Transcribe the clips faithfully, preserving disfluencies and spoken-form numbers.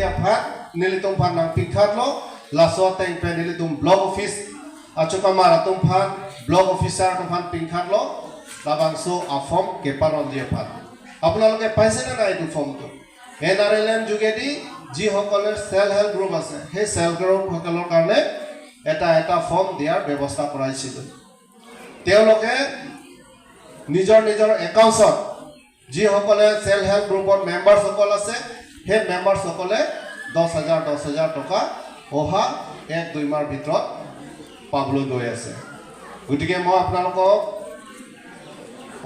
aphan nelitum aphan nangpikhatlo, laso ateng pen nelitum block office achukamar atum aphan, block officer atum aphan pikhatlo, labangso a-form keparonji aphan. আপোনালোকে পাইছেনে নাই এইটো ফৰ্মটো? N R L M যোগেদি যিসকলে self help group আছে, সেই shelf group সকলৰ কাৰণে এটা এটা ফৰ্ম দিয়াৰ ব্যৱস্থা কৰাইছিলো। তেওঁলোকে নিজৰ নিজৰ একাউণ্টছত যিসকলে চেল্ফ হেল্প গ্ৰুপৰ মেম্বাৰসকল আছে, সেই মেম্বাৰসকলে দহ হাজাৰ দহ হাজাৰ টকা অহা এক দুই মাহৰ ভিতৰত পাবলৈ গৈ আছে। গতিকে মই আপোনালোকক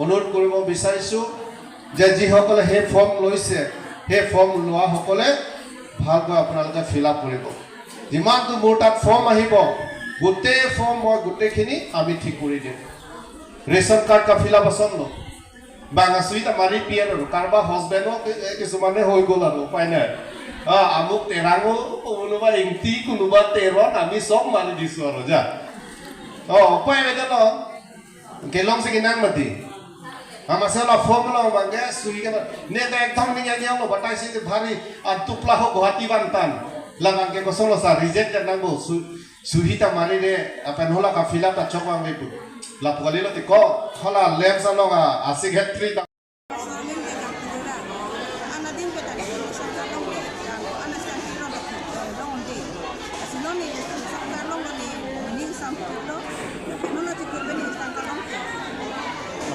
অনুৰোধ কৰিব বিচাৰিছো যে যিসকলে সেই ফৰ্ম লৈছে, সেই ফৰ্ম লোৱাসকলে ভালকৈ আপোনালোকে ফিল আপ কৰিব। যিমানটো মোৰ তাত ফৰ্ম আহিব, গোটেই ফৰ্ম মই গোটেইখিনি আমি ঠিক কৰি দিম। ৰেচন কাৰ্ড কা ফিল আপ আছন ন? বাং আছুইত আমাৰ পি এন আৰু কাৰোবাৰ হাজবেণ্ডো কি-, এ, কিছুমানে হৈ গ'ল আৰু উপায় নাই। আ, আমুক তেৰাঙো, কোনোবা ইংতি, কোনোবা তেৰণ, আমি চব মাৰি দিছো আৰু যা। অ, উপায় নাই জানো? Kelong si kinang mati. Ama sela form lo bangke suhi ke ne ta ekdom ning yang lo batai si bhari antuk laho Guwahati bantan. La bangke koson lo sa reject kan nang bo su, suhi ta mari de apen hola ka fill up ta chok wang le pu. La pukali lo ti ko hola lem sa lo ka asik hat tri ta.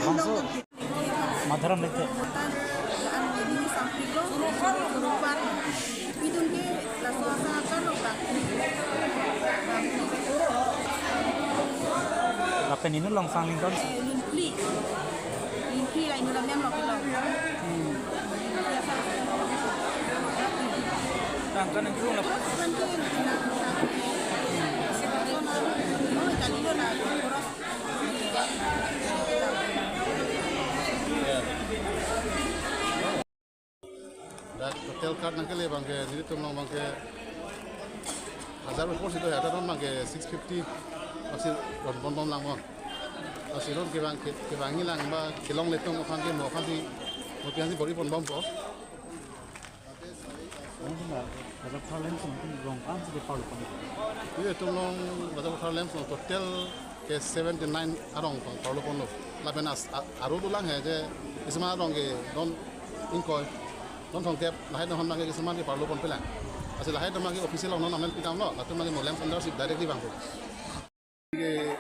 Bangso Madharam Lekthe. Lapen inut Longsang Lington. Tangka nang kurung lap. Dak total card nangkele bangke, nelitum along bangke hajar upor si do ya, dak bangke six fifty masih bon bon bom lang bon. Masih ron kevang ke, kevangi lang ba kelongle atum aphan ke mo aphan si, mo aphan si bor-i pon bompo. Ini Raja Pathar Lamps along rong an si parlo pon. Iya, itum along Raja Pathar Lamps along total ke seventy nine arong pang parlo ponlo. Lapen as, a, aro dolang he je, isma arong ke don ingkoi, don thomkep, lahai don hon bangke isma ke parlo ponpe lang. Asi lahai don bangke official along non amen pitamlo, latum bangke mo lamps under si directly bangpo. Ke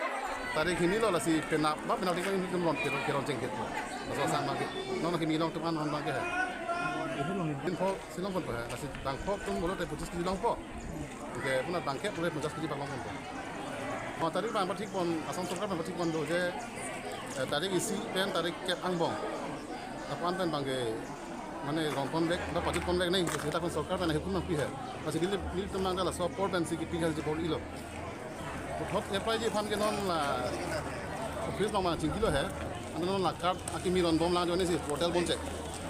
tarik hini lo lasi penap, ba penap tik ini tum ron keron, keron chengkit lo. Laso sang bangke. Non kimi long tum an ron bangke hai. Ini long ini. Info si long ponpo hai. Lasi bangkok tum bolo te pochis kg longpo. Oke, puna bangkep bolo pochis kg bang long ponpo. Mo tarik bang pathik pon, Assam sorkar bang pathik pon do je, eh, tarik isi pen tarik kep angbong. Aphan pen bangke, mane rong ponvek, ba pajut ponvek nai, seta pen sorkar pen hukum nangpi hai. Lasi neli, nelitum nang laso apor pen si kipi hai si bor-ilo. Puthot apply ji aphan ke non la office along ma chingkilo he. Anta non la card akimi ron bom lang jone si portal bonche.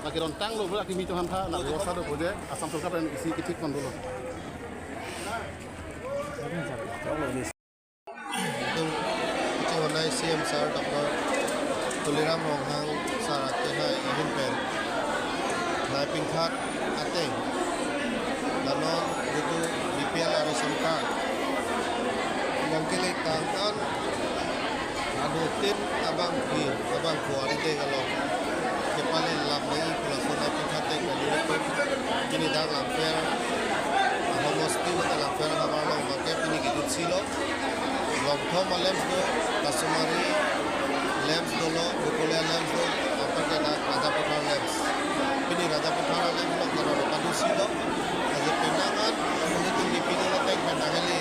La keron tanglo bro akimi atum aphan tha la bebosta do boje Assam sorkar pen isi kethik pon dolo. Itum chehonai C M sir Doctor Tuliram Ronghang sir akehai ahin pen nai pingkhat ateng la non itum B P L a-ration card nangkele tang an anutin abang phi abang kuari te kalau kepale lam lagi pula sunai pingkhat ateng nangkele pun ini dak Langpher, a, homosti mate Langpher havar along bangke pini kidut si lo. Longthom a-lamps do, customary lamps dolo, Gokulia lamps do, apar ke dak Raja Pathar lamps. Pini Raja Pathar lamps lo, karena padu si lo. Aja penang an, ini tinggi pini lo tank penang ini.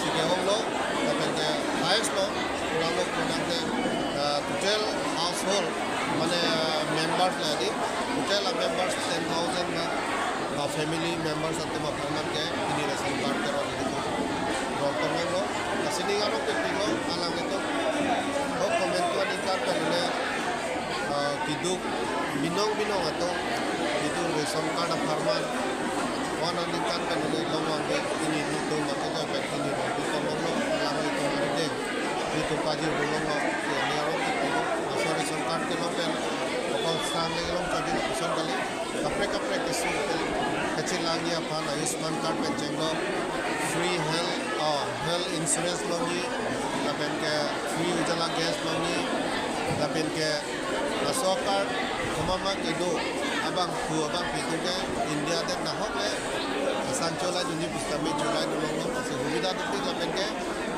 Si ke hong lo, lapen ke highest lo, kurang lo penang ke, eh, total household, mane, eh, members la di, total a-members ten thousand ba, ba family members atum aphan ke ini ration card ke ron itu. Ron pen lo, lasi ning arong ke pilo, alang itu. Ho comment tu aningkan pen le, eh, keduk binong binong atum, itu ration card apharman. Wan aningkan pen le long wang ke ini itu mate ke pen ini ron itu long lo, alang itu mate ke. Itu pajir dolo lo, ya, ni arong ke pilo, laso ration card ke lo pen, apal sang le long kaji lo ration kali. Kaprek kaprek keso kachelangji aphan Ayushman card pen chenglok, free health, oh, health insurance longji, lapen ke free ujala gas longji, lapen ke laso card komat ma kedo abangphu abangpi atum ke India adet nahok le asang cholai dunji pusitame cholai dun longlok, lasi hubidha dopik. Lapen ke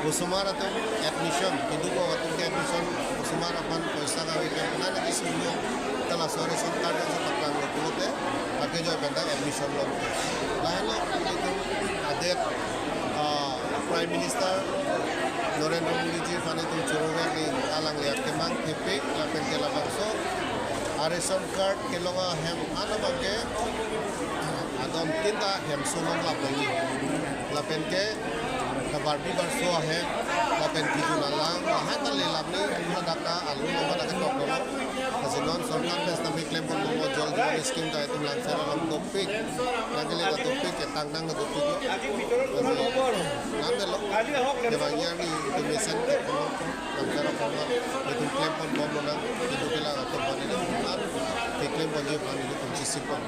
osomar atum admission, keduk atum ke admission, osomar aphan poisa kave pen penang lagi sumlo, ta laso ration card si paklanglo pulote, ake joi pen ta admission lo. Lahelo itum adet, ah, Prime Minister Narendra Modi ji aphan itum choro ni alang liat kemang thepik, lapen ke labangso a ration card kelong ahem an abang ke adon tin ta hemso along lapu-i, lapen ke kabarbi barso ahem, lapen kijun alang, lahai ta le lam ni, ladak ta alu lama dak ketok dolo. Lasi non sorkar pen sitame klem pon bomlo, Jal Jeevan scheme ta itum Langser along dopik, nangkele ta dopik, ketang nang ta dopik lo. Lasi nang delo, kevang arni itum mesen ke pon, Langser along pon, itum klem pon bomlo nang, itum kela atum pon ini, keklem ponji aphan itum chesik pon.